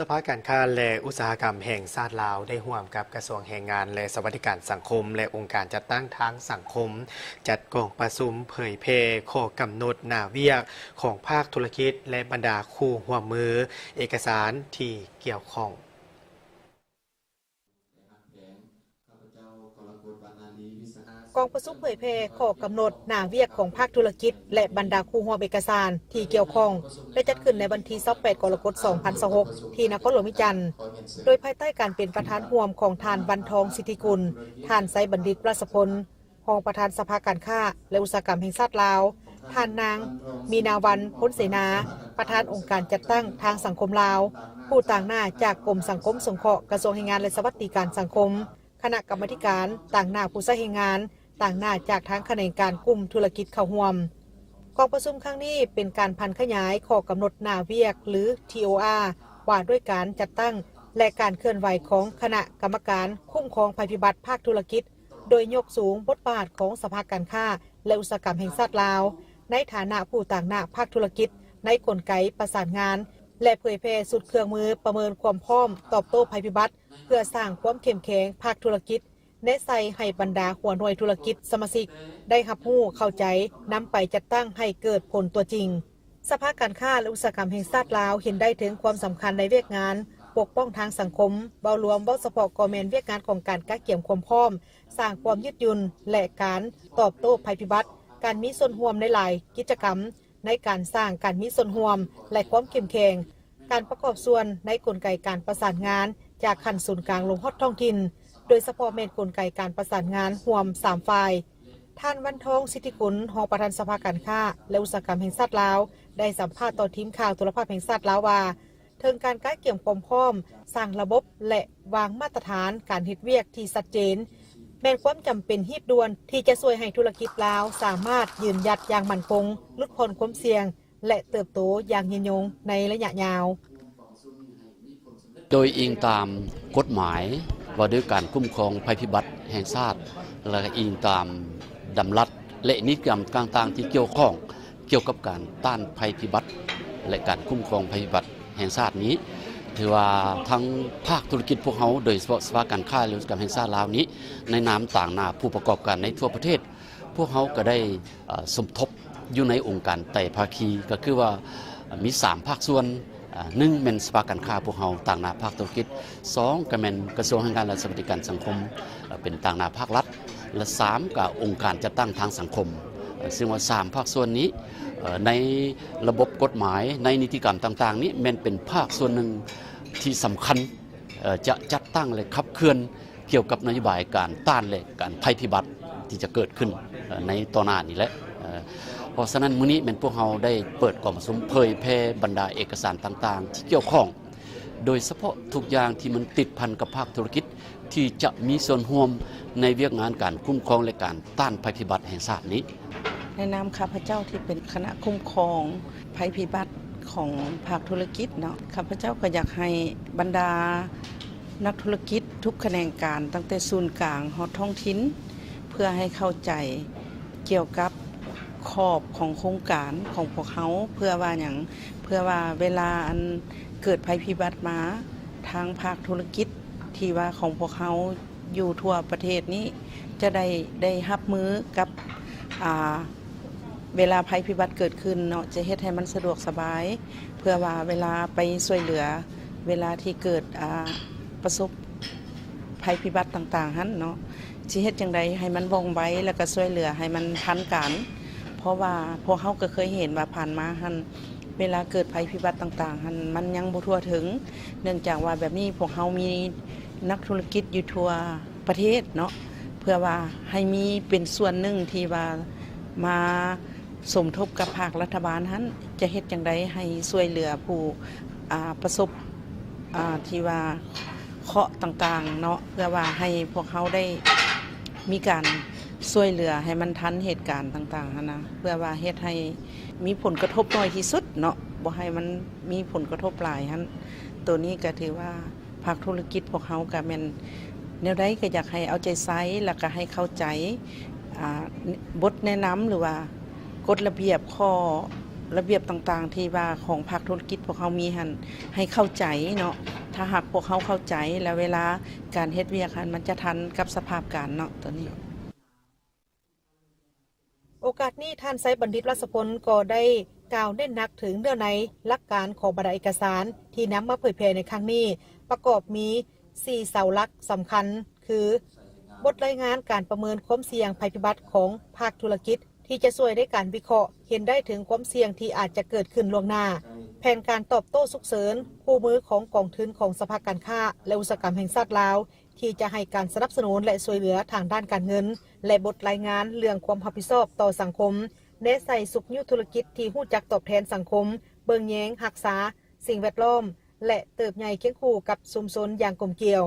ສະພາການຄ້າ ແລະ ອຸດສາຫະກຳແຫ່ງຊາດລາວ ໄດ້ຮ່ວມກັບກະຊວງແຮງງານ ແລະ ສະຫວັດດີການສັງຄົມ ແລະ ອົງການຈັດຕັ້ງທາງສັງຄົມ ຈັດກອງປະຊຸມເຜີຍແຜ່ຂໍ້ກຳນົດໜ້າວຽກຂອງພາກທຸລະກິດ ແລະ ບັນດາຄູ່ຮ່ວມມື ເອກະສານທີ່ກ່ຽວຂ້ອງ. ກອງປະຊຸມເຜີຍແຜ່ຂໍ້ກຳນົດໜ້າວຽກຂອງພາກທຸລະກິດ ແລະ ບັນດາຄູ່ຮ່ວມເອກະສານທີ່ກ່ຽວຂ້ອງ ໄດ້ຈັດຂຶ້ນໃນວັນທີຊາວແປດ ກໍລະກົດ ສອງພັນຊາວຫົກ ທີ່ນະຄອນຫຼວງວຽງຈັນ, ໂດຍພາຍໃຕ້ການເປັນປະທານຮ່ວມຂອງທ່ານ ວັນທອງ ສິດທິກຸນ, ທ່ານ ໄຊບັນດິດ ປາສະພົນ, ຮອງປະທານສະພາການຄ້າ ແລະ ອຸດສາຫະກຳແຫ່ງຊາດລາວ, ທ່ານນາງ ມີນາວັນ ພົນເສນາ, ປະທານອົງການຈັດຕັ້ງທາງສັງຄົມລາວ, ຜູ້ຕາງໜ້າຈາກກົມສັງຄົມສົງເຄາະ ກະຊວງແຮງງານ ແລະ ສະຫວັດດີການສັງຄົມ, ຄະນະກຳມາທິການ, ຕາງໜ້າຜູ້ໃຊ້ແຮງງານ, ຕາງໜ້າຈາກທາງຂະແໜງການກຸ່ມທຸລະກິດເຂົ້າຮ່ວມ. ກອງປະຊຸມຄັ້ງນີ້ເປັນການຜັນຂະຫຍາຍຂໍ້ກຳນົດໜ້າວຽກ ຫຼື ທີ ໂອ ອາ ວ່າດ້ວຍການຈັດຕັ້ງ ແລະ ການເຄື່ອນໄຫວຂອງຄະນະກຳມະການຄຸ້ມຄອງໄພພິບັດພາກທຸລະກິດ, ໂດຍຍົກສູງບົດບາດຂອງສະພາການຄ້າ ແລະ ອຸດສາຫະກຳແຫ່ງຊາດລາວ ໃນຖານະຜູ້ຕາງໜ້າພາກທຸລະກິດ ໃນກົນໄກປະສານງານ ແລະ ເຜີຍແຜ່ຊຸດເຄື່ອງມືປະເມີນຄວາມພ້ອມຕອບໂຕ້ໄພພິບັດ ເພື່ອສ້າງຄວາມເຂັ້ມແຂງພາກທຸລະກິດ ແນະໃສ່ໃຫ້ບັນດາຫົວໜ່ວຍທຸລະກິດສະມາຊິກໄດ້ຮັບຮູ້ເຂົ້າໃຈ, ນຳໄປຈັດຕັ້ງໃຫ້ເກີດຜົນຕົວຈິງ. ສະພາການຄ້າ ແລະ ອຸດສາຫະກຳແຫ່ງຊາດລາວເຫັນໄດ້ເຖິງຄວາມສຳຄັນໃນວຽກງານປົກປ້ອງທາງສັງຄົມ, ເວົ້າລວມ, ເວົ້າສະເພາະກໍແມ່ນວຽກງານຂອງການກະກຽມຄວາມພ້ອມ, ສ້າງຄວາມຍືດຫຍຸ່ນ ແລະ ການຕອບໂຕ້ໄພພິບັດ, ການມີສ່ວນຮ່ວມໃນຫຼາຍກິດຈະກຳ, ໃນການສ້າງການມີສ່ວນຮ່ວມ ແລະ ຄວາມເຂັ້ມແຂງ, ການປະກອບສ່ວນໃນກົນໄກການປະສານງານຈາກຂັ້ນສູນກາງລົງຮອດທ້ອງຖິ່ນ, ໂດຍສະເພາະແມ່ນກົນໄກການປະສານງານຮ່ວມສາມຝ່າຍ. ທ່ານ ວັນທອງ ສິດທິກຸນ, ຮອງປະທານສະພາການຄ້າ ແລະ ອຸດສາຫະກຳແຫ່ງຊາດລາວ ໄດ້ສຳພາດຕໍ່ທີມຂ່າວໂທລະພາບແຫ່ງຊາດລາວວ່າ, ເທິງການກະກຽມຄວາມພ້ອມ, ສ້າງລະບົບ ແລະ ວາງມາດຕະຖານການເຮັດວຽກທີ່ຊັດເຈນ ແມ່ນຄວາມຈຳເປັນຮີບດ່ວນທີ່ຈະຊ່ວຍໃຫ້ທຸລະກິດລາວສາມາດຢືນຢັດຢ່າງໝັ້ນຄົງ, ຫຼຸດຜ່ອນຄວາມສ່ຽງ ແລະ ເຕີບໂຕຢ່າງຍືນຍົງໃນໄລຍະຍາວ. ໂດຍອີງຕາມກົດໝາຍວ່າດ້ວຍການຄຸ້ມຄອງໄພພິບັດແຫ່ງຊາດ ແລະ ອີງຕາມດຳລັດ ແລະ ນິຕິກຳຕ່າງໆທີ່ກ່ຽວຂ້ອງ ກ່ຽວກັບການຕ້ານໄພພິບັດ ແລະ ການຄຸ້ມຄອງໄພພິບັດແຫ່ງຊາດນີ້, ຖືວ່າທັງພາກທຸລະກິດພວກເຮົາ, ໂດຍສະເພາະສະພາການຄ້າ ແລະ ອຸດສາຫະກຳແຫ່ງຊາດລາວນີ້, ໃນນາມຕາງໜ້າຜູ້ປະກອບການໃນທົ່ວປະເທດ, ພວກເຮົາກໍໄດ້ ເອີ ສົມທົບຢູ່ໃນອົງການໄຕພາຄີ, ກໍຄືວ່າມີສາມພາກສ່ວນ, ອາ ໜຶ່ງແມ່ນສະພາການຄ້າພວກເຮົາຕາງໜ້າພາກທຸລະກິດ, ສອງກໍແມ່ນກະຊວງແຮງງານ ແລະ ສະຫວັດດີການສັງຄົມ, ເອີ ເປັນຕາງໜ້າພາກລັດ ແລະ ສາມກໍອົງການຈັດຕັ້ງທາງສັງຄົມ, ເອີ ຊຶ່ງວ່າສາມພາກສ່ວນນີ້, ເອີ ໃນລະບົບກົດໝາຍ, ໃນນິຕິກຳຕ່າງໆນີ້ ແມ່ນເປັນພາກສ່ວນໜຶ່ງທີ່ສຳຄັນ, ເອີ ຈະຈັດຕັ້ງ ແລະ ຂັບເຄື່ອນ ກ່ຽວກັບນະໂຍບາຍການຕ້ານ ແລະ ການໄພພິບັດທີ່ຈະເກີດຂຶ້ນ, ເອີ ໃນຕໍ່ໜ້ານີ້ແຫຼະ. ເອີ ເພາະສະນັ້ນ ມື້ນີ້ແມ່ນພວກເຮົາໄດ້ເປີດກອງປະຊຸມເຜີຍແຜ່ບັນດາເອກະສານຕ່າງໆທີ່ກ່ຽວຂ້ອງ, ໂດຍສະເພາະທຸກຢ່າງທີ່ມັນຕິດພັນກັບພາກທຸລະກິດ ທີ່ຈະມີສ່ວນຮ່ວມໃນວຽກງານການຄຸ້ມຄອງ ແລະ ການຕ້ານໄພພິບັດແຫ່ງຊາດນີ້. ໃນນາມຂ້າພະເຈົ້າທີ່ເປັນຄະນະຄຸ້ມຄອງໄພພິບັດຂອງພາກທຸລະກິດເນາະ, ຂ້າພະເຈົ້າກໍຢາກໃຫ້ບັນດານັກທຸລະກິດທຸກຂະແໜງການ, ຕັ້ງແຕ່ສູນກາງຮອດທ້ອງຖິ່ນ, ເພື່ອໃຫ້ເຂົ້າໃຈກ່ຽວກັບຂອບຂອງໂຄງການຂອງພວກເຮົາ, ເພື່ອວ່າຫຍັງ? ເພື່ອວ່າເວລາອັນເກີດໄພພິບັດມາ, ທາງພາກທຸລະກິດທີ່ວ່າຂອງພວກເຮົາ ຢູ່ທົ່ວປະເທດນີ້ຈະໄດ້ ໄດ້ຮັບມືກັບ ອ່າ ເວລາໄພພິບັດເກີດຂຶ້ນເນາະ, ຈະເຮັດໃຫ້ມັນສະດວກສະບາຍ ເພື່ອວ່າເວລາໄປຊ່ວຍເຫຼືອ ເວລາທີ່ເກີດ ອ່າ ປະສົບໄພພິບັດຕ່າງໆຫັ້ນເນາະ, ຊິເຮັດຈັ່ງໃດໃຫ້ມັນວ່ອງໄວ ແລ້ວກໍຊ່ວຍເຫຼືອໃຫ້ມັນທັນການ. ເພາະວ່າພວກເຮົາກໍເຄີຍເຫັນວ່າຜ່ານມາຫັ້ນ ເວລາເກີດໄພພິບັດຕ່າງໆຫັ້ນ ມັນຍັງບໍ່ທົ່ວເຖິງ, ເນື່ອງຈາກວ່າແບບນີ້ພວກເຮົາມີນັກທຸລະກິດຢູ່ທົ່ວ ປະເທດເນາະ, ເພື່ອວ່າໃຫ້ມີເປັນສ່ວນໜຶ່ງທີ່ວ່າມາສົມທົບກັບພາກລັດຖະບານຫັ້ນ, ຈະເຮັດຈັ່ງໃດໃຫ້ຊ່ວຍເຫຼືອຜູ້ ອ່າ ປະສົບ ອ່າ ທີ່ວ່າເຄາະຕ່າງໆເນາະ, ເພື່ອວ່າໃຫ້ພວກເຮົາໄດ້ມີການຊ່ວຍເຫຼືອໃຫ້ມັນທັນເຫດການຕ່າງໆຫັ້ນນະ, ເພື່ອວ່າເຮັດໃຫ້ມີຜົນກະທົບໜ້ອຍທີ່ສຸດເນາະ, ບໍ່ໃຫ້ມັນມີຜົນກະທົບຫຼາຍຫັ້ນ. ໂຕນີ້ກໍຖືວ່າ ພາກທຸລະກິດພວກເຮົາກະແມ່ນແນວໃດກະຢາກໃຫ້ເອົາໃຈໃສ່ ແລ້ວກະໃຫ້ເຂົ້າໃຈ ອ່າ ບົດແນະນຳ ຫຼືວ່າກົດລະບຽບ ຂໍ້ລະບຽບຕ່າງໆ ທີ່ວ່າຂອງພາກທຸລະກິດພວກເຮົາມີຫັ້ນ ໃຫ້ເຂົ້າໃຈເນາະ, ຖ້າຫາກພວກເຮົາເຂົ້າໃຈ ແລະເວລາການເຮັດວຽກຫັ້ນ ມັນຈະທັນກັບສະພາບການເນາະ ໂຕນີ້. ໂອກາດນີ້ ທ່ານ ໄຊບັນດິດ ລາຊະພົນ ກໍໄດ້ກ່າວເນັ້ນໜັກເຖິງເນື້ອໃນຫຼັກການຂອງບັນດາເອກະສານ ທີ່ນຳມາເຜີຍແຜ່ໃນຄັ້ງນີ້ ປະກອບມີ ສີ່ເສົາຫຼັກສຳຄັນ ຄື ບົດລາຍງານການປະເມີນຄວາມສ່ຽງໄພພິບັດຂອງພາກທຸລະກິດ ທີ່ຈະຊ່ວຍໃນການວິເຄາະເຫັນໄດ້ເຖິງຄວາມສ່ຽງທີ່ອາດຈະເກີດຂຶ້ນລ່ວງໜ້າ, ແຜນການຕອບໂຕ້ສຸກເສີນ, ຄູ່ມືຂອງກອງທຶນຂອງສະພາການຄ້າ ແລະ ອຸດສາຫະກຳແຫ່ງຊາດລາວ ທີ່ຈະໃຫ້ການສະໜັບສະໜູນ ແລະ ຊ່ວຍເຫຼືອທາງດ້ານການເງິນ ແລະ ບົດລາຍງານເລື່ອງຄວາມຮັບຜິດຊອບຕໍ່ສັງຄົມ, ແນໃສ່ຊຸກຍູ້ທຸລະກິດທີ່ຮູ້ຈັກຕອບແທນສັງຄົມ, ເບິ່ງແຍງຮັກສາສິ່ງແວດລ້ອມ ແລະ ເຕີບໃຫຍ່ຄຽງຄູ່ກັບຊຸມຊົນຢ່າງກົມກຽວ.